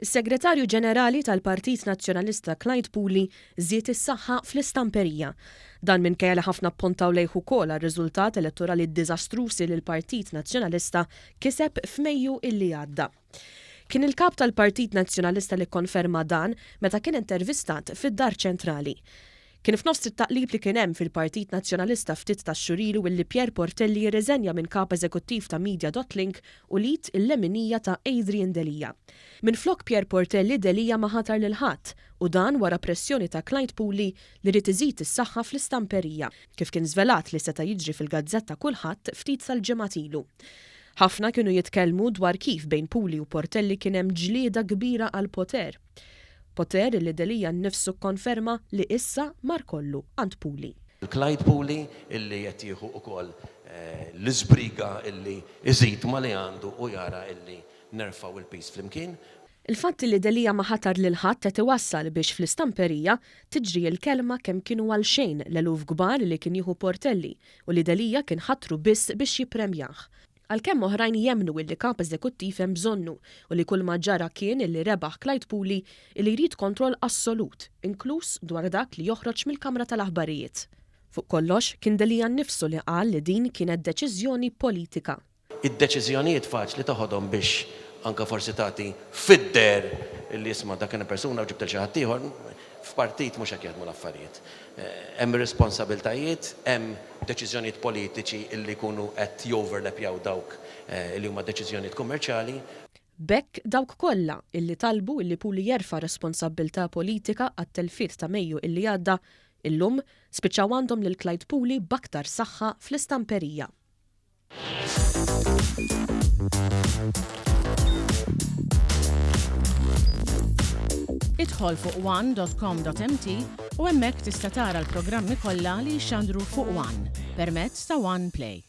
Is-Segretarju Ġenerali tal-Partit Nazzjonalista Clyde Puli żied is-saħħa fl-istamperija. Dan minkejja li ħafna ppontaw lejh ukoll għar-riżultat elettorali diżastruż li l-Partit Nazzjonalista kiseb f'Mejju illi għadda. Kien il-Kap tal-Partit Nazzjonalista li kkonferma dan meta kien intervistat fid-Dar Ċentrali. Kien f'nofs it-taqlib li kien hemm fil-Partit Nazzjonalista ftit tax-xhur ilu illi Pierre Portelli rriżenja minn Kap Eżekuttiv ta' Media Dot Link u l-id il-leminija ta' Adrian Delia. Minflok Pierre Portelli, Delia ma ħatar lil ħadd u dan wara pressjoni ta' Clyde Puli li ried iżid is-saħħa fl-istamperija, kif kien żvelat li seta' jiġri fil-gazzetta Kulħadd ftit tal-ġimgħat ilu. Ħafna kienu jitkellmu dwar kif bejn Puli u Portelli kien hemm ġlieda kbira għall-poter. Poter li Delia nnifsu kkonferma li issa mar kollu għand Puli. Clyde Puli illi qed jieħu ukoll l-iżbriga illi jżid ma' li għandu u jara illi nerfgħu l-piż flimkien. Il-fatt li Delia ma ħatar lil ħadd qed iwassal biex fl-istamperija tiġri l-kelma kemm kienu għalxejn l-eluf kbar li kien jieħu Portelli u li Delia kien ħatru biss biex jippremjah. Għalkemm oħrajn jemmnu illi Kap Eżekuttiv hemm bżonnu u li kulma ġara kien illi rebaħ Clyde Puli illi jrid kontroll assolut, inkluż dwar dak li joħroġ mill-kamra tal-aħbarijiet. Fuq kollox, kien Delia nnifsu li qal li din kienet deċiżjoni politika. Id-deċiżjonijiet faċli toħodhom biex anke forsi tagħti fid-deher illi isma' dak kien persuna u ġibt lil xi ħadd ieħor. F'partit mhux hekk jaħdmu l-affarijiet. Hemm ir-responsabiltajiet, hemm deċiżjonijiet politiċi illi jkunu qed joverlapjaw dawk li huma deċiżjonijiet kummerċjali. B'hekk dawk kollha illi talbu illi Puli jerfa' responsabbiltà politika għat-telfiet ta' Mejju illi għadda, illum spiċċaw għandhom lil Clyde Puli b'aktar saħħa fl-istamperija. Idħol fuq one.com.mt u hemmhekk tista' tara l-programmi kollha li jixxandru fuq One permezz ta' One Play.